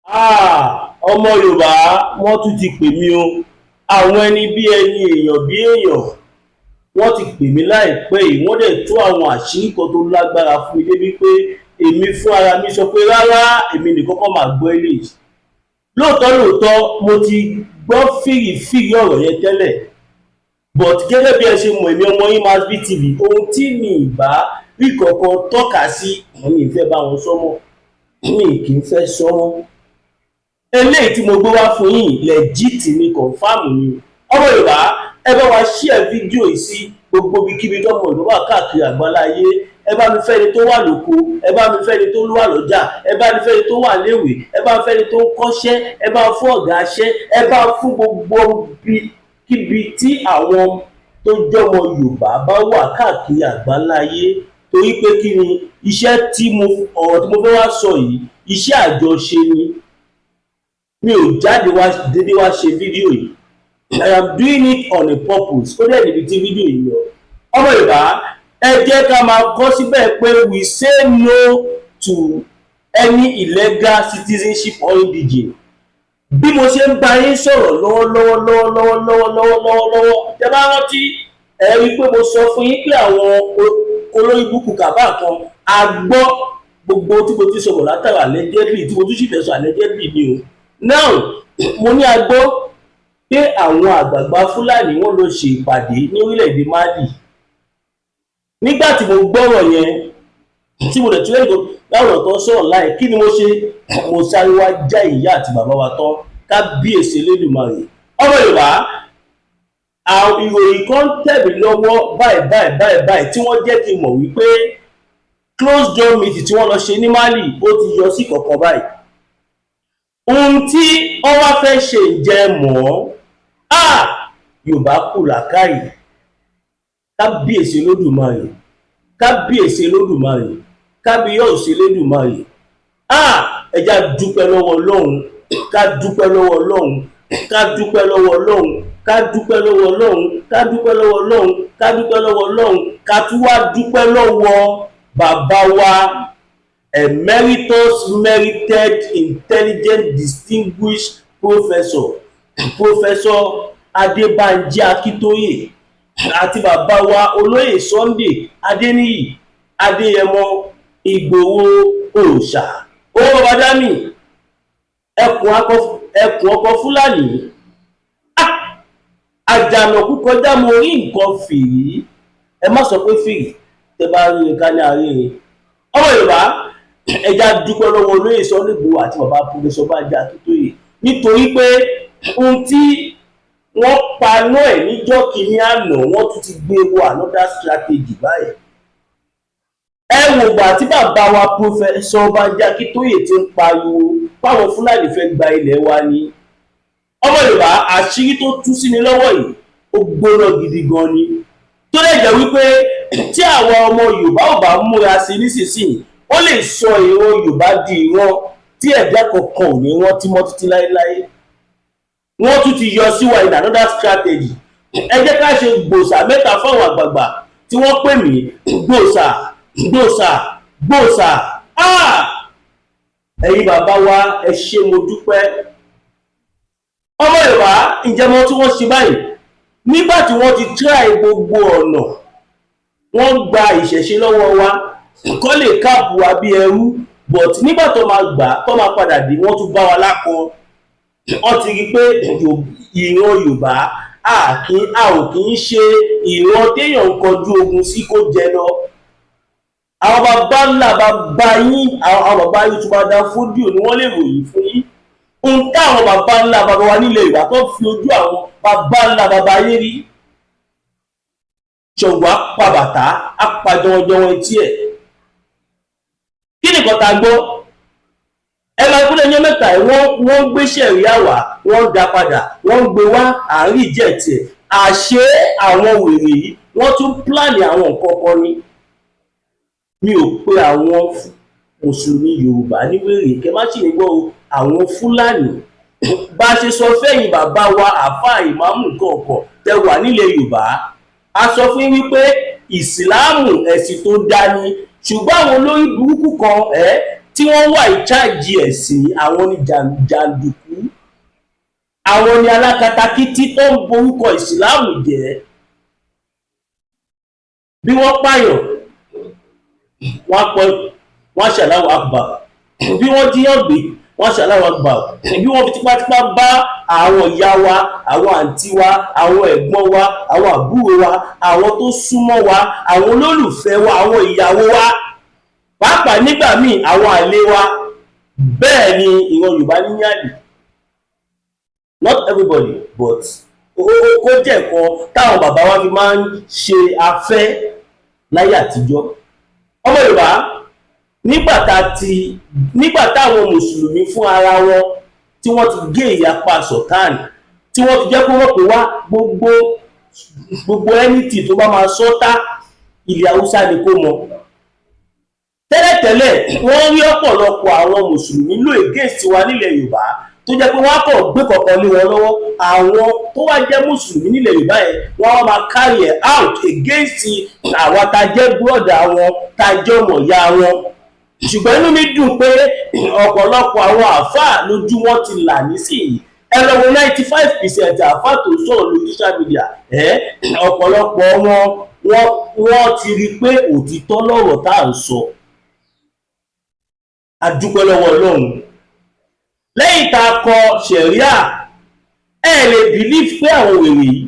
Háà! Ọmọ Yorùbá, wọ́n tún ti pè mí o. Àwọn ẹni bí ẹni, èèyàn bí èèyàn, wọ́n ti pè mí láìpẹ́ yìí. Wọ́n dẹ̀ tú àwọn àṣírí kan tó lágbára fún mi débi pé èmi fún ara mi sọ pé rárá, èmi nìkan kọ́ máa gbọ́ eléyìí. Lóòótọ́ lóòótọ́, mo ti gbọ́ fìrìfìrì ọ̀rọ̀ yẹn tẹ́lẹ̀, but gẹ́gẹ́ bí ẹ ṣe mọ̀, èmi ọmọ yín Masbi TV, ohun tí mi ì bá rí kankan tọ́ka sí, mi ì fẹ́ bá wọn sọ mọ́, mi kì í fẹ́ sọ mọ́. Eléyìí tí mo gbé wá fún yín, legit ni, confirm ni. Ọmọ Yorùbá, ẹ bá wa share fídíò yìí sí gbogbo ibikíbi tọmọ Yorùbá wà káàkiri àgbáláyé. Ẹ bá mi fẹ́ni tó wà lóko, ẹ bá mi fẹ́ni tó wà lọ́jà, ẹ bá mi fẹ́ni tó wà léèwé, ẹ bá mi fẹ́ni tó ń kọ́ṣẹ́, ẹ bá fún ọ̀gá iṣẹ́, ẹ bá fún gbogbo kíbi tí àwọn tó jọmọ Yorùbá bá wà káàkiri àgbáláyé. Torí pé kí ni iṣẹ́ tí mo, ọ̀rọ̀ tí mo fẹ́ wá sọ yìí, iṣẹ́ àjọṣe ni. Mi ò jáde wá dédé wá ṣe fídíò yìí. I am doing it on a purpose. Ó dẹ̀ níbi tí fídíò yìí lọ. Ọmọ Yorùbá, ẹ jẹ́ ká máa kọ́ síbẹ̀ pé we say no to any illegal citizenship or indigene. Bí mo ṣe ń bá yín sọ̀rọ̀ lọ́wọ́lọ́wọ́ lọ́wọ́lọ́wọ́ lọ́wọ́lọ́wọ́ lọ́wọ́lọ́wọ́, tẹ́ bá rántí, ẹ rí i pé mo sọ fún yín pé àwọn olórí búkú kàbá kan a gbọ́ gbogbo tí mo ti sọ̀rọ̀ látara allegedly, tí mo tún sì fẹ́ sọ allegedly ni o. Now, mo ní a gbọ́ pé àwọn àgbààgbà Fúlàní, wọ́n lọ ṣe ìpàdé ní orílẹ̀-èdè Mali. Nígbà tí mo gbọ́rọ̀ yẹn, tí mo dẹ̀ tún lẹ́yìn láwọn tó sọ̀rọ̀ láì, kí ni mo ṣe? Mo sáré wá já ìyá àti bàbá wa tán. Kábíyèsí Elédùmarè! Ọmọ Yorùbá, àwọn ìròyìn kan tẹ̀ mí lọ́wọ́ báyìí báyìí báyìí báyìí tí wọ́n jẹ́ kí n mọ̀ wípé close door meeting tí wọ́n lọ ṣe ní Mali, ó ti yọ sí kọ̀ọ̀kan báyìí. Ohun tí wọ́n wá fẹ́ ṣe, ǹjẹ́ mọ̀ ọ́? Yorùbá kù làákàyè. Kábíyèsí Olódùmarè! Kábíyèsí Olódùmarè! Kábíyèsí Olódùmarè! Ẹ jẹ́ á dúpẹ́ lọ́wọ́ Ọlọ́run, ká dúpẹ́ lọ́wọ́ Ọlọ́run, ká dúpẹ́ lọ́wọ́ Ọlọ́run, ká dúpẹ́ lọ́wọ́ Ọlọ́run, ká dúpẹ́ lọ́wọ́ Ọlọ́run, ká dúpẹ́ lọ́wọ́ Ọlọ́run, ká tún wá dúpẹ́ lọ́wọ́ bàbá wa, emeritus, merited, intelligent, distinguished professor, Professor Adébánjí Akíntóyè, àti bàbá wa olóyè Sunday Adéníyì Adéyẹmọ Ìgbòho òòṣà, owó bàbá dami, ẹkùn ọkọ Fúlàní. Àjànàkú kọjá mo rí nǹkan fìrí. Ẹ má sọ pé fìrí tẹ bá rí nǹkan ní àárín. Ọmọ Yorùbá, ẹ jẹ́ á dúpẹ́ lọ́wọ́ olóyè Sunday Igboho àti bàbá Professor Bánjí Akíntóyè, nítorí pé ohun tí wọ́n paná ẹ̀ níjọ́ kìíní àná, wọ́n tún ti gbé wọ another strategy báyìí. Ẹ wò gbà tí bàbá wa Professor Bánjí Akíntóyè ti ń pariwo páwọn Fúlàní fẹ́ gba ilẹ̀ wa ni. Ọmọ Yorùbá, àṣírí tó tú sí ni lọ́wọ́ yìí, ó gbóná gidi gan ni, tó lè jẹ́ wípé tí àwọn ọmọ Yorùbá ò bá múra sí nísinsìnyí, ó lè sọ ìran Yorùbá di ìran tí ẹ̀dá kankan ò ní rántí mọ́ títí láéláé. Wọ́n tún ti yọ sí wa in another strategy. Ẹ jẹ́ ká ṣe gbòòsà mẹ́ta fáwọn àgbààgbà tí wọ́n pè mí. Gbòòsà, gbòòsà, gbòòsà! Ẹ̀yin bàbá wa, ẹ ṣé, mo dúpẹ́. Ọmọ Yorùbá, ǹjẹ́ mọ̀ tí wọ́n ṣe báyìí? Nígbà tí wọ́n ti try gbogbo ọ̀nà, wọ́n gba ìṣẹ̀ṣe lọ́wọ́ wa kọ́ lè káàpù wa bí ẹrú, but nígbà tó máa gbà, tó máa padà dé, wọ́n tún bá wa lákọ. Wọ́n ti rí i pé ìran Yorùbá, a ò kì í ṣe ìran téèyàn ń kọjú ogun sí kó jẹ lọ. Àwọn bàbá ńlá bàbá yín, àwọn bàbá yín tó bá dá fódíò ni wọ́n lè ròyìn fún yín ohun táwọn bàbá ńlá bàbá wa nílẹ̀ Yorùbá tó fi ojú àwọn bàbá ńlá bàbá yín rí. Ṣàngó apá bàtà apá jọwọjọwọ etí ẹ̀. Kí nìkan tá a gbọ́? Ẹ máa kúlẹ̀ ní mẹ́ta ẹ̀, wọ́n gbé sẹ̀ríà wá, wọ́n dá padà, wọ́n gbé wá àárín ìjẹ́ tiẹ̀. Àṣé àwọn wèrè yìí, wọ́n tún plan àwọn nǹkan kan ni. Mi ò pe àwọn mùsùlùmí Yorùbá ní wèrè, kẹ má sì ní gbọ́ o. Àwọn Fúlàní, bá a ṣe sọ fẹ́yìn bàbá wa, àáfàá, ìmáàmù kọ̀ọ̀kan tẹ wà nílẹ̀ Yorùbá, a sọ fún yín wípé ìsìláàmù, ẹ̀sìn tó dání, ṣùgbọ́n àwọn olórí burúkú kan ẹ̀ tí Tí wọ́n wà in charge ẹ̀sìn, àwọn ni jàǹdùkú, àwọn ni alákatakítí tó ń borúkọ ìsìláàmù jẹ́. Bí wọ́n pààyàn, wọ́n á pọ̀, wọ́n á ṣe Allahu Akbar. Bí wọ́n jí èèyàn gbé, wọ́n á ṣe Allahu Akbar. Bí wọ́n fi tipátipá bá àwọn ìyá wa, àwọn àǹtí wa, àwọn ẹ̀gbọ́n wa, àwọn àbúrò wa, àwọn tó súnmọ́ wa, àwọn olólùfẹ́ wa, àwọn ìyàwó wa, pàápàá nígbà míì àwọn àlè wa. Bẹ́ẹ̀ ni ìran Yorùbá ní àlè. Not everybody, but ó jẹ́ nǹkan táwọn bàbá wa fi máa ń ṣe afẹ́ láyé àtijọ́. Ọmọ Yorùbá, nígbà táwọn mùsùlùmí fún ara wọn tí wọ́n ti gé ìyapa sultan, tí wọ́n ti jẹ́ kó wọ́n pè wá gbogbo anything tó bá máa sọ́tá ilẹ̀ Haúsá ni kó mọ. Tẹ́lẹ̀tẹ́lẹ̀, wọ́n rí ọ̀pọ̀lọpọ̀ àwọn mùsùlùmí lò against wa nílẹ̀ Yorùbá, tó jẹ́ pé wọ́n á kọ̀ gbé kọ̀ọ̀kan lé wọn lọ́wọ́. Àwọn tó wá jẹ́ mùsùlùmí nílẹ̀ Yorùbá yẹn, wọ́n á máa carry it out against àwa tá jẹ́ brother wọn, tá jẹ́ ọmọ ìyá wọn. Ṣùgbọ́n inú mi dùn pé ọ̀pọ̀lọpọ̀ àwọn àáfàá lójú wọn ti là nísìnyí. Ẹ lọ wo 95% àáfàá tó sọ̀rọ̀ lórí social media. Ẹ ọ̀pọ̀lọpọ̀ wọn, wọ́n ti rí i pé òtítọ́ lọ̀rọ̀ tá à ń sọ. A dúpẹ́ lọ́wọ́ Ọlọ́run. Lẹ́yìn tá a kọ ṣẹ̀ríà, ẹ lè believe pé àwọn wèrè yìí,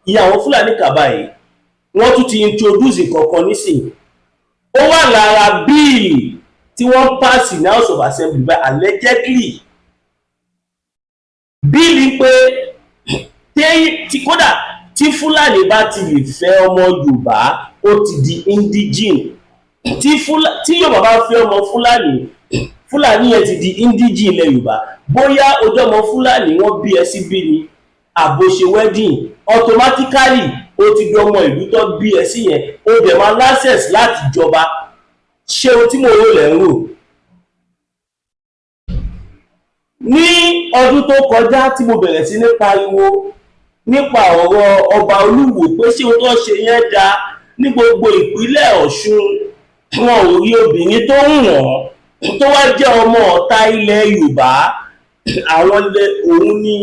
ìyá àwọn Fúlàní kàbá yìí, wọ́n tún ti introduce kankan nísìnyí. Ó wà lára bill tí wọ́n pass ní House of Assembly by allegedly bill pé tí kódà tí Fúlàní bá ti lè fẹ́ ọmọ Yorùbá, ó ti di indigene. Tí Yorùbá bá fẹ́ ọmọ Fúlàní, Fúlàní yẹn ti di indigene ilẹ̀ Yorùbá. Bóyá ojú ọmọ Fúlàní wọ́n bí ẹ síbí ni, àbò ṣe wedding, automatically ó ti di ọmọ ìlú tó bí ẹ sí yẹn. Ó dẹ̀ máa access láti jọba. Ṣé ohun tí mo rò lẹ́ ń rò? Ní ọdún tó kọjá tí mo bẹ̀rẹ̀ sí ní pariwo nípa ọ̀rọ̀ ọba Olúwo pé ṣé ohun tó ṣe yẹn dáa, ní gbogbo ìpínlẹ̀ Ọ̀ṣun wọn ò rí obìnrin tó ń wọ̀n tó wá jẹ́ ọmọ ọ̀tá ilẹ̀ Yorùbá. Àwọn ilẹ̀ òun ni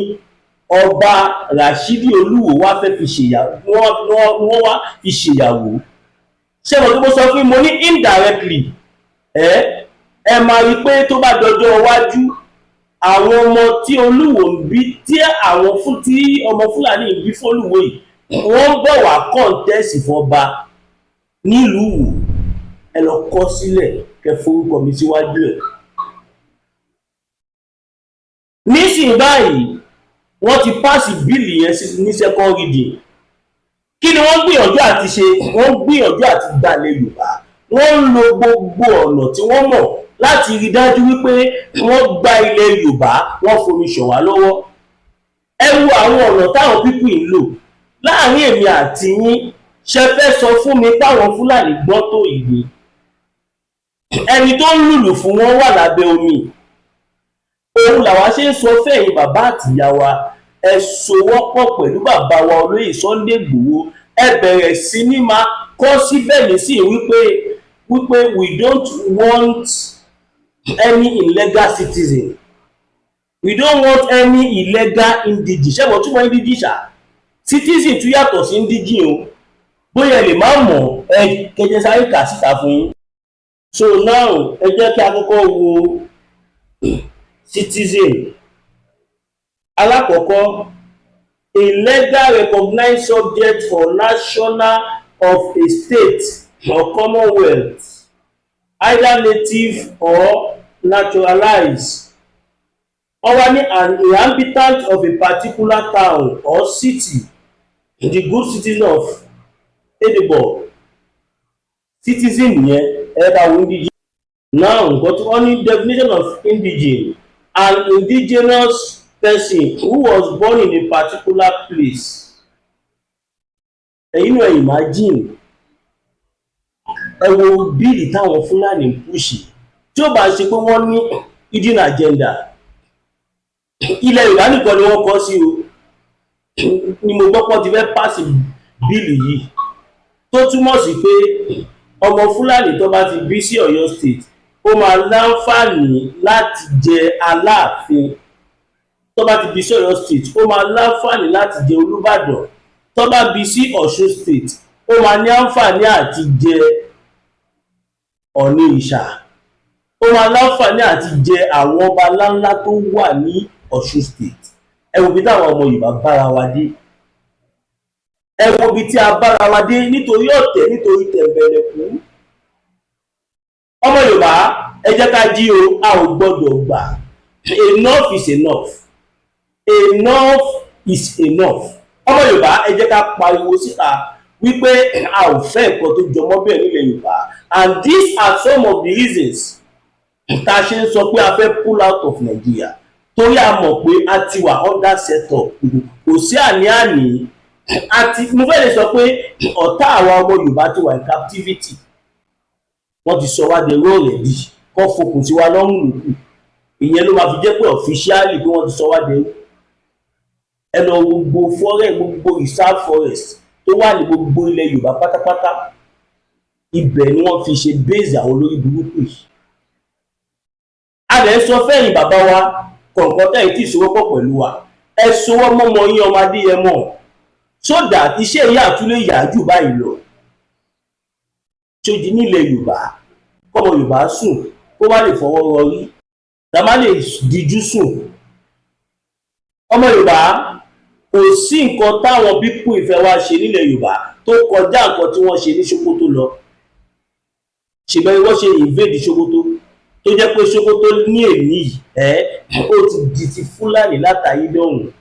ọba Rashidi Olúwo wá fẹ́ fi ṣèyàwó, wọ́n wá fi ṣèyàwó. Ṣé mo tó mo sọ fún mo ní indirectly, ẹ máa rí i pé tó bá dọjọ́ iwájú, àwọn ọmọ tí Olúwo ń bí, tí àwọn fún tí ọmọ Fúlàní ń bí fÓlúwo yìí, wọ́n ń bọ̀ wá contest fọba nílùú Ìwó. Ẹ lọ kọ sílẹ̀, kẹ́ forúkọ mi síwájú ẹ̀. Nísìnyí báyìí, wọ́n ti pass bill yẹn ní second reading. Kí ni wọ́n gbìyànjú àti ṣe? Wọ́n gbìyànjú àti gbalẹ̀ Yorùbá. Wọ́n ń lo gbogbo ọ̀nà tí wọ́n mọ̀ láti rí dájú wípé wọ́n gba ilẹ̀ Yorùbá, wọ́n fomi ṣàn wá lọ́wọ́. Ẹ wo àwọn ọ̀nà táwọn people ń lò. Láàrin èmi àti yín, ṣe fẹ́ sọ fún mi táwọn Fúlàní gbọ́ tó ìwé ẹni tó ń lùlù fún wọn wà lábẹ́ omi? Òun làwa ṣe ń sọ fẹ́yìn bàbá àtìyá wa, ẹ sowọ́pọ̀ pẹ̀lú bàbá wa olóyè Sunday Igboho. Ẹ bẹ̀rẹ̀ sí ní máa kọ́ síbẹ̀ nísìnyí wípé we don't want any illegal citizen, we don't want any illegal indigene. Ṣé mo túmọ̀ indigene ṣá? Citizen tún yàtọ̀ sí indigene o. Bóyá ẹ lè má mọ̀, ẹ kẹjẹ sáré kà síta fún yín. So now, ẹ jẹ́ kí a kọ́kọ́ wo citizen. Alákọ̀ọ́kọ́, a legal recognized subject for national of a state or commonwealth, either native or naturalized. Wọ́n wá ní an inhabitant of a particular town or city, the good citizen of Edinburgh. Citizen yẹn, ẹ ká wo indigene now. Nǹkan tí wọ́n ní, definition of indigene: an indigenous person who was born in a particular place. Ẹ̀yin náà imagine, ẹ wo bill táwọn Fúlàní ń push. Tí ó bá ṣe pé wọ́n ní hidden agenda, ilẹ̀ Yorùbá nìkan ni wọ́n kọ́ sí o. Ni mo gbọ́ pọ́n ti fẹ́ pass bill yìí, tó túmọ̀ sí pé ọmọ Fúlàní tó bá ti bí sí Ọ̀yọ́ State, ó Ó máa láǹfààní láti jẹ Aláàfin. Tó bá ti bí sí Ọ̀yọ́ State, ó máa láǹfààní láti jẹ Olúbàdàn. Tó bá bí sí Ọ̀ṣun State, ó máa ní àǹfààní àti jẹ Ọ̀ọ̀nirìṣà. Ó máa láǹfààní àti jẹ àwọn ọba ńláńlá tó wà ní Ọ̀ṣun State. Ẹ wo bí táwọn ọmọ Yorùbá bára wa dé. Ẹ wo ibi tí a bára wa dé nítorí ọ̀tẹ̀, nítorí tẹ̀m̀bẹ̀lẹ̀kú. Ọmọ Yorùbá, ẹ jẹ́ ká jí o. A ò gbọ́dọ̀ gbà. Enough is enough, enough is enough. Ọmọ Yorùbá, ẹ jẹ́ ká pariwo síta wípé a ò fẹ́ nǹkan tó jọmọ́ bẹ́ẹ̀ nílẹ̀ Yorùbá. And these are some of the reasons tá a ṣe ń sọ pé a fẹ́ pull out of Nigeria, torí a mọ̀ pé a ti wà under set up. Kò sí àní-àní àti mo fẹ́ lè sọ pé ọ̀tá àwa ọmọ Yorùbá ti wà in captivity. Wọ́n ti sọ wá dẹrú already. Kọ́ fokùn sí wa lọ́rùn lókù. Ìyẹn ló máa fi jẹ́ pé officially pé wọ́n ti sọ wá dẹrú. Ẹ lọ gbogbo forest, gbogbo reserve forest tó wà ní gbogbo ilẹ̀ Yorùbá pátápátá, ibẹ̀ ni wọ́n fi ṣe base àwọn olórí burúkú yìí. A lè sọ fẹ́yìn bàbá wa kọ̀ọ̀kan tẹ̀yìn tí ìṣòwòpọ̀ pẹ̀lú wa, ẹ sowọ́ mọ́mọ yín, ọmọ Adéyẹmọ, so that iṣẹ́ yìí àtúlẹ̀ yà jù báyìí lọ. Ṣòjì nílẹ̀ Yorùbá, kọ́mọ Yorùbá sùn kó má lè fọwọ́ rọrí, ká má lè díjú sùn. Ọmọ Yorùbá, kò sí nǹkan táwọn people ìfẹ́ wa ṣe nílẹ̀ Yorùbá tó kọjá nǹkan tí wọ́n ṣe ní Sókótó lọ. Ṣùgbọ́n wọ́n ṣe invade Sókótó, tó jẹ́ pé Sókótó ní èní yìí ẹ́, ó ti di ti Fúlàní látàyé dọ̀hùn.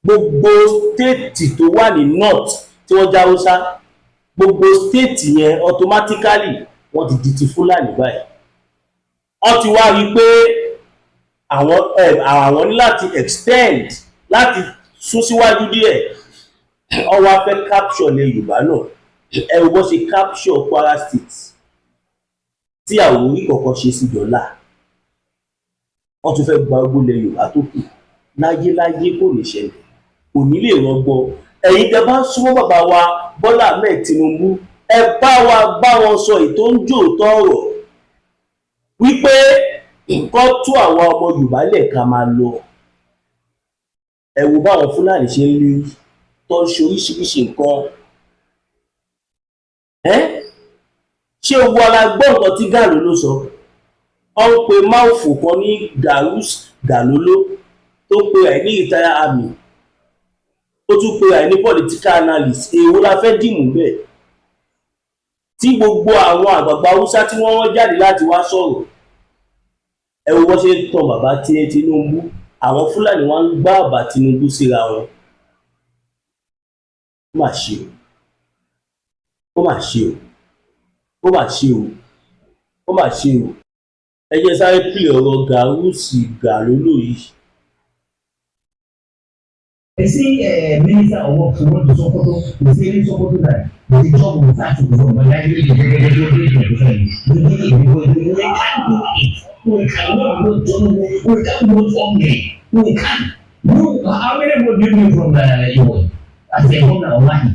Gbogbo state tó wà ní north tí wọ́n já Haúsá, gbogbo state yẹn automatically wọ́n ti di ti Fúlàní báyìí. Wọ́n ti wá rí i pé àwọn ní láti extend, láti sún síwájú díẹ̀. Wọ́n wá fẹ́ capture ilẹ̀ Yorùbá náà. Ẹ wo bó ṣe capture Kwara State tí àwọn orí kọ̀ọ̀kan ṣe sí dọ́là. Wọ́n tún fẹ́ gba gbogbo ilẹ̀ Yorùbá tó kù. Láyéláyé, kò ní ṣẹlẹ̀, kò ní lè rọgbọ. Ẹ̀yin tẹ́ bá súnmọ́ bàbá wa Bọ́lá Ahmed Tinubu, ẹ bá wa bá wọn sọ ètò ń jò tọrọ wípé nǹkan tó àwa ọmọ Yorùbá lẹ̀ ká máa lọ. Ẹ wo báwọn Fúlàní ṣe ń lérí tó ń ṣe oríṣiríṣi nǹkan. Ẹ́ ṣé owó ara gbọ́ nǹkan tí Gàlóló sọ? Ọ ń pe máòfù kan ní Garus Gàlóló tó pe ẹ̀ ní retire army, ó tún pe ẹ̀ ní political analyst. Èwo la fẹ́ dìmú bẹ́ẹ̀ tí gbogbo àwọn àgbààgbà Haúsá tí wọ́n rán jáde láti wá sọ̀rọ̀? Ẹ wo bó ṣe ń tan bàbá tí Tinubu. Àwọn Fúlàní wọn ń gbá bàbá Tinubu síra wọn. Ó mà ṣe o, ó mà ṣe o, ó mà ṣe o, ó mà ṣe o. Ẹ jẹ́ sáré pìlẹ̀ ọ̀rọ̀ Gàrúùsì Gàlólò yìí. You see, Minister of Works went to Sokoto, we say in Sokoto that the job will start to go, but that really we can't do it. We cannot vote Tinubu, we can't vote Omni, we can't. You, how many vote you bring from Iwo as a governor of Mahi?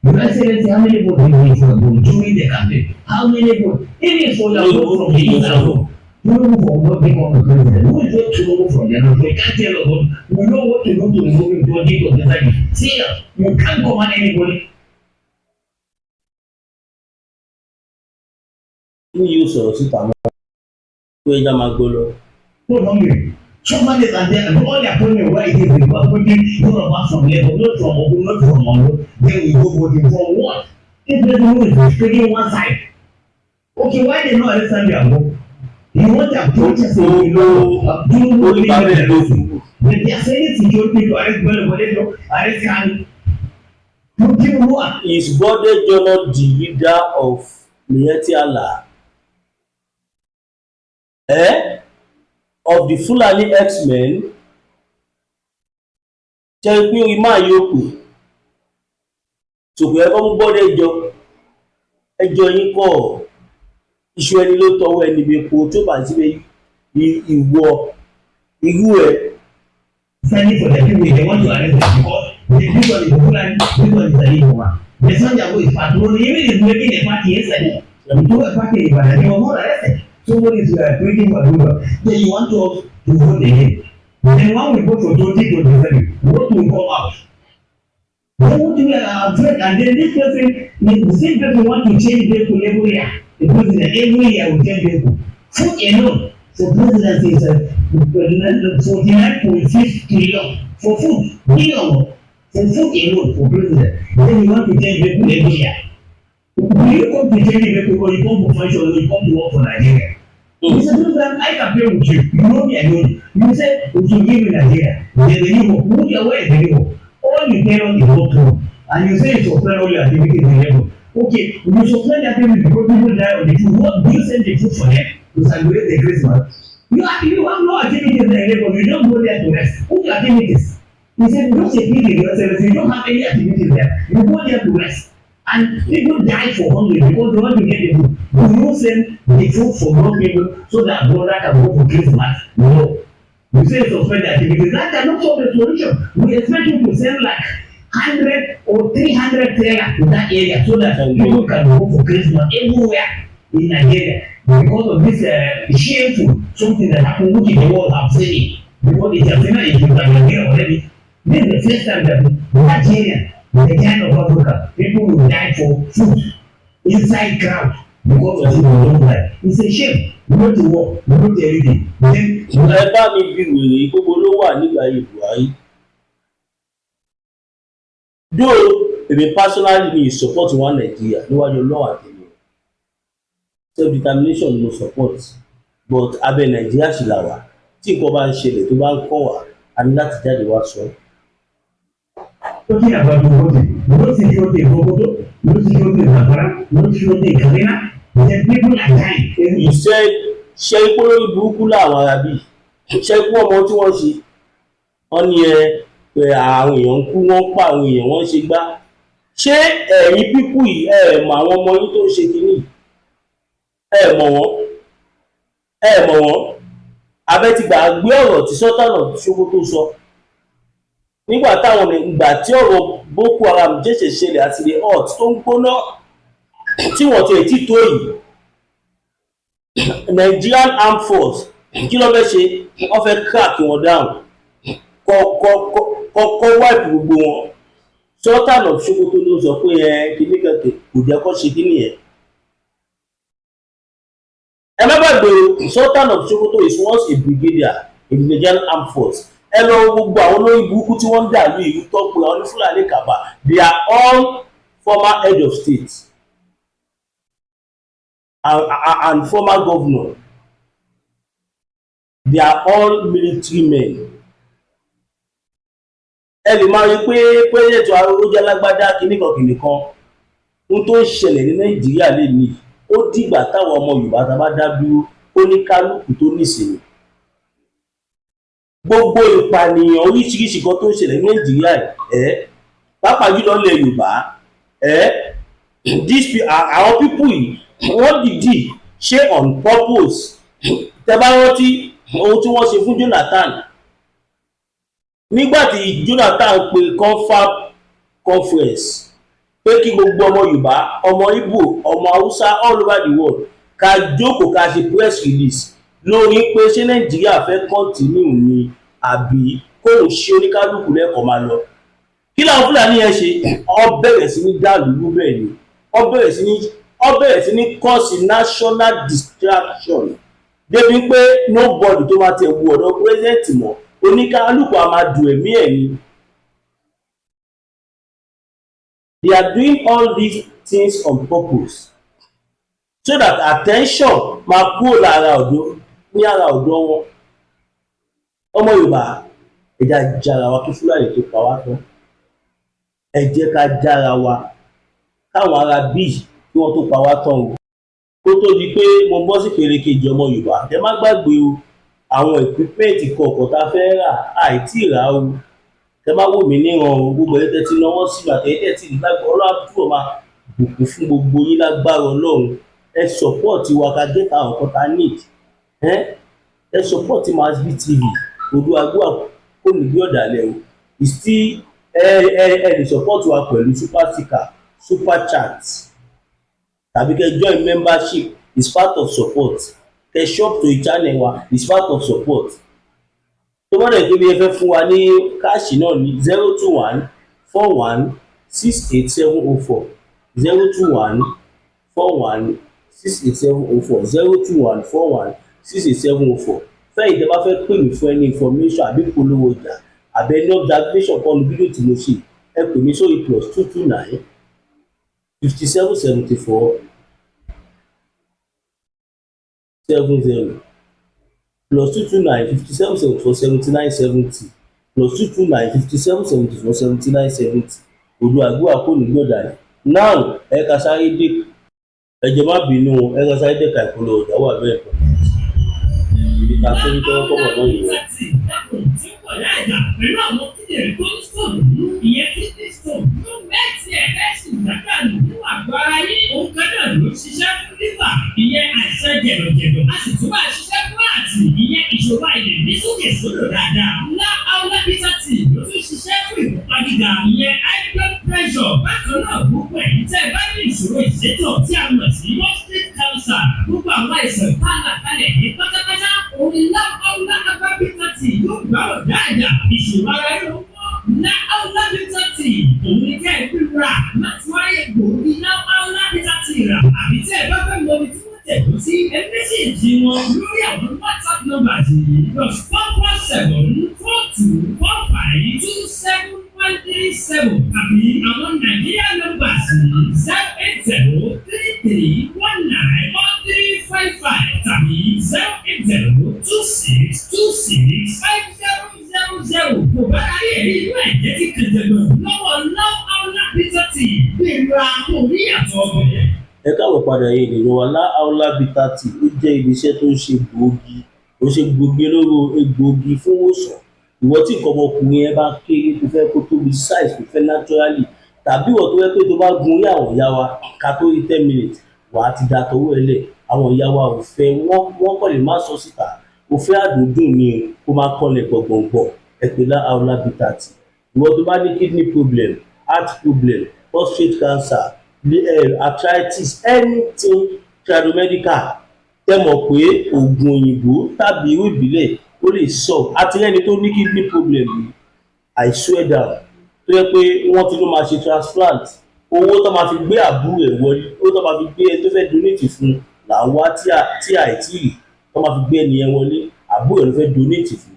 Your Excellency, how many vote you bring from Iwo during the campaign? How many vote? Even for your vote from the east alone. Tinubu for what become the president? Who is vote Tinubu from the north? We can't tell us what we know what to do to remove him 2025. See, you can't command anybody. Ní yóò sọ̀rọ̀ síta mọ́ pé ẹja máa gbọ́ lọ. No hungry. Somebody is there and all their appointment where it is, they are putting Yoruba from Lagos, not from Ogun, not from Ondo. Then we go voting for what? This person who is speaking one side. Okay, why they not arrest Sunday Igboho? You want to protest in Tinubu? Orí bàbá ẹ̀ ló kù. They are sending security to arrest Bello Bodejo, arrest Kanu. Tinubu. Is Bodejo not the leader of Miyetti Allah? Eh? Of the Fulani herdsmen? Ṣe pé orí máa yóò pè sòkò ẹ̀kọ́ mú Bọ́dẹjọ ẹjọ́ yín kọ́. Iṣu ẹni ló tọwọ́ ẹni bí epo tó bá síbẹ̀ ìwọ irú ẹ̀. Sending for the people, they want to arrest them because this one is Fulani, this one is an Igbo man. The Sunday Igboho is patrolling, even is making a party yesterday. He took a party in Ibadan, he was not arrested. Somebody is pleading for approval. Then you want us to vote again. Then when we vote for 2027, what will come out? Then what we are afraid, and then this person, the same person want to change vehicle every year. The president every year will change vehicle. Food alone for presidency is 49.6 trillion for food, billion for food alone for president. Then you want to change vehicle every year. Will you come to change vehicle or you come for function or you come to work for Nigeria? Mr. President, I can play with you. You know me, I know you. You say we should give you Nigeria. There's a new hope. Who where is the new hope? All you tell us is not true. And you say you suspend all your activities in Lagos. Okay, you suspend the activities because people die on the food. What do you send the food for them to celebrate the Christmas? You have no activities there in Lagos. You don't go there to rest. What your activities? He said, don't say please yourself. You don't have any activities there. You go there to rest. And people die for hunger because they want to get the food. Do you send the food for those people so that brother can go for Christmas? No. You say suspend the activities. That cannot solve the solution. We expect you to send like 100 or 300 trailer to that area so that people can go for Christmas everywhere in Nigeria. Because of this shameful something that happened, which the world have seen it. Because it has been in Nigeria already. This is the first time that Nigeria, the giant of Africa, people will die for food inside crowd because of food they don't die. It's a shame. We go to work, we go to everything. Then Ẹ bá mi bí wèrè gbogbo ló wà nígbà ayé Buhari. Though èmi personally, mi support one Nigeria níwájú Ọlọ́run àtẹ̀yìn. Self determination ni mo support, but abẹ́ Nàìjíríà sì là wà. Tí nǹkan bá ń ṣẹlẹ̀ tó bá ń kàn wá, a ní láti jáde wá sọ. Talking about voting, no security in Sokoto, no security in Zamfara, no security in Kaduna. Then people are dying. He said, ṣe ikú lórí burúkú làwọn arábì ṣe ikú ọmọ tí wọ́n ṣe. Wọ́n ní ẹ pé àwọn èèyàn ń kú, wọ́n ń pa àwọn èèyàn, wọ́n ń ṣe gbá. Ṣé ẹ̀yin people yìí, ẹ mọ̀ àwọn ọmọ yín tó ń ṣe kínní? Ẹ mọ̀ wọ́n, ẹ mọ̀ wọ́n. Abẹ́ ti gbàgbé ọ̀rọ̀ tí Sultan of Sokoto sọ nígbà táwọn ìgbà tí ọ̀rọ̀ Boko Haram ṣẹ̀ṣẹ̀ ṣẹlẹ̀ àti the hot tó ń gbóná tí wọ́n ti ẹ̀ tí tó yìí? Nigerian Armed Force, kí ló fẹ́ ṣe? Wọ́n fẹ́ crack wọn down, kọ́ wipe gbogbo wọn. Sultan of Sokoto ló sọ pé ẹ kíní kẹ̀kẹ́ kò jẹ́ kó ṣe kíní yẹn. Ẹ má gbàgbé o, Sultan of Sokoto is once a brigadier in the Nigerian Armed Force. Ẹ lọ wo gbogbo àwọn olórí burúkú tí wọ́n ń dà ní ìlú tó pe àwọn ní Fúlàní kàbà. They are all former head of state and former governor. They are all military men. Ẹ lè máa rí i pé president wa ó jẹ́ lágbádá kìnnìkan kìnnìkan. Ohun tó ń ṣẹlẹ̀ ní Nàìjíríà lè ní ó dìgbà táwọn ọmọ Yorùbá tá a bá dá dúró, ó ní kálukú tó nísìnyí. Gbogbo ìpànìyàn oríṣiríṣi kan tó ń ṣẹlẹ̀ ní Nàìjíríà ẹ, pàápàá jùlọ ilẹ̀ Yorùbá ẹ, àwọn people yìí, wọ́n dìídì ṣe on purpose. Tẹ́ bá rántí ohun tí wọ́n ṣe fún Jonathan nígbà tí Jonathan pe confab conference pé kí gbogbo ọmọ Yorùbá, ọmọ Ìgbò, ọmọ Haúsá all over the world ká jókòó, ká ṣe press release lórí pé ṣé Nàìjíríà fẹ́ continue ni àbí kóun ṣe oníkálukú lẹ́kọ̀ọ́ máa lọ. Kí làwọn Fúlàní yẹn ṣe? Ó bẹ̀rẹ̀ sí ní dàlúrú. Bẹ́ẹ̀ ni ó bẹ̀rẹ̀ sí ní cause national distraction débi pé nobody tó máa tẹ̀ wù ọ̀dọ̀ president mọ́, oníkálukú a máa dùn ẹ̀mí ẹ̀ ni. They are doing all these things on purpose so that attention máa kúrò lára ọ̀dọ́ ní ara ọ̀dọ́ wọn. Ọmọ Yorùbá, ẹ jẹ́ á jára wa kí Fúlàní tó pa wá tán. Ẹ jẹ́ ká jára wa káwọn ará bíi kí wọ́n tó pa wá tán o. Kó tó di pé mo bọ́ sí ìpele kejì, ọmọ Yorùbá, ẹ má gbàgbé o, àwọn equipment kọ̀ọ̀kan tá a fẹ́ rà àìtí rà o. Ẹ má wò mí níran o. Gbogbo ẹ̀ tẹ́ ti náwó sí àtẹ̀yìn tẹ́ ti lágbára, Ọlọ́run á túbọ̀ máa bùkún fún gbogbo yín lágbára Ọlọ́run. Ẹ support wa ká get àwọn nǹkan tá a need. Ẹ support Masbi TV. Odùagbó kò ní bí ọ̀dàlẹ̀ o. It's still ẹ lè support wa pẹ̀lú super sticker, super chat, tàbí kẹ́ join membership. Is part of support. Kẹ́ sub to channel wa is part of support. Tó bá dẹ̀ pé bí ẹ fẹ́ fún wa ní cash náà ní 0214168704, 0214168704, 0214168704. Fẹ́yìn tẹ́ bá fẹ́ pè mí fún any information àbí polówó ọjà àbí any observation kan ní fídíò tí mo ṣe, ẹ pè mí sórí +229 57 74 70, +229 57 74 79 70, +229 57 74 79 70. Odò àgbéwà kò ní gbọ̀dà. Now, ẹ ká sáré dé, ẹ jọ̀ọ́, má bínú, ẹ ká sáré dé ka ìpolówó ọjà wà bẹ́ẹ̀ kan ibi tá a tó ní tọ́wọ́ kọ́bọ̀ náà yìí. Pẹ̀lú àwọn kíndìnrín tó ń sọ̀rọ̀ nínú, ìyẹn kidney stone, ló mẹ́tì ẹ̀ fẹ́sì gbàdánù nínú àgọ́ ara yín. Òun kan náà ló ń ṣiṣẹ́ fún liver, ìyẹn àìsàn jẹ̀dọ̀jẹ̀dọ̀. A sì tún máa ṣiṣẹ́ fún àtì, ìyẹn ìṣòro àìlè sókè sódò dáadáa. Ńlá Aula Bitter Tea ló tún ṣiṣẹ́ fún ìfúnpá gíga, ìyẹn high blood pressure. Bákan náà, gbogbo ẹ̀yin tẹ́ ẹ bá ní ìṣòro ìsétọ̀ tí a mọ̀ sí prostate cancer, gbogbo àwọn àìsàn tá a là kalẹ̀ ní pátápátá, òun ni Lá Aula Bitter Tea yóò gbárò dáadáa. Ìṣòro ara yóò kọ́. Lá Aula Bitter Tea, òun ni kẹ́ ẹ fi rà láti wáyé gbòógì Lá Aula Bitter Tea rà. Àbí tẹ́ ẹ bá fẹ́ mọ ibi tí wọ́n tẹ̀dó sí, ẹ message wọn lórí àwọn WhatsApp numbers yìí: +447424527137, tàbí àwọn Nàìjíríà numbers yìí: 08033194355 tàbí 08026265000. Kò bá ráyè rí inú ẹ̀jẹ̀ tí kẹjẹgbọ̀n lọ́wọ́ Love Aula Bitter Tea. Gbéra kò rí àtọ̀ ọbẹ̀. Ẹ káàbọ̀ padà yìí, ènìyàn wa. Lá Aula Bitter Tea, ó jẹ́ iléeṣẹ́ tó ń ṣe gbòógì, ó ṣe gbòógì olóró egbòogi fún ìwòsàn. Ìwọ tí nǹkan ọmọkùnrin ẹ bá kéré, tó fẹ́ kó tóbi size tó fẹ́ naturally, tàbí ìwọ tó fẹ́ pé tó bá gun orí àwọn ìyá wa, ká tó rí 10 minutes, wàá ti da tọwọ́ ẹ lẹ̀. Àwọn ìyá wa ò fẹ́, wọ́n kàn lè má sọ síta. Ò fẹ́ àdúndùn ni kó máa kọlẹ̀ gbọ̀ngbọ̀ngbọ̀, ẹ pè Lá Aula Bitter Tea. Ìwọ tó bá ní kidney problem, heart problem, prostate cancer, arthritis, anything tradomedical, tẹ́ mọ̀ pé oògùn òyìnbó tàbí irú ìbílẹ̀ ó lè solve. Àti ẹni tó ní kidney problem yìí, I swear down, tó yẹ pé wọ́n ti ló máa ṣe transplant, owó tó máa fi gbé àbúrò ẹ̀ wọlé, owó tó máa fi gbé ẹni tó fẹ́ donate fún là ń wá tí àìtí rí tó máa fi gbé ẹni yẹn wọlé. Àbúrò ẹ̀ ló fẹ́ donate fún.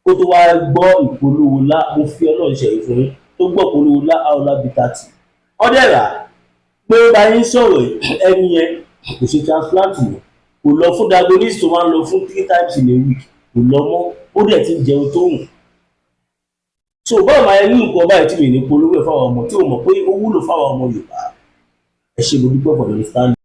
Kó tó wá gbọ́ ìpolówó lá, mo fi Ọlọ́run ṣẹ̀rí fún yín, tó gbọ́ ìpolówó Lá Aula Bitter Tea, ọdẹ rà pé ó bá yín sọ̀rọ̀, ẹni yẹn kò ṣe transplant mọ́, kò lọ fún diagnosis tó máa ń lọ fún three times in a week, kò lọ mọ́. Ó dẹ̀ ti ń jẹun tó wù. So báwo máa rí nǹkan báyìí tí mi ní polówó ẹ̀ fáwọn ọmọ tí o mọ̀ pé ó wúlò fáwọn ọmọ Yorùbá? Ẹ ṣé, mo dúpẹ́ for the understanding.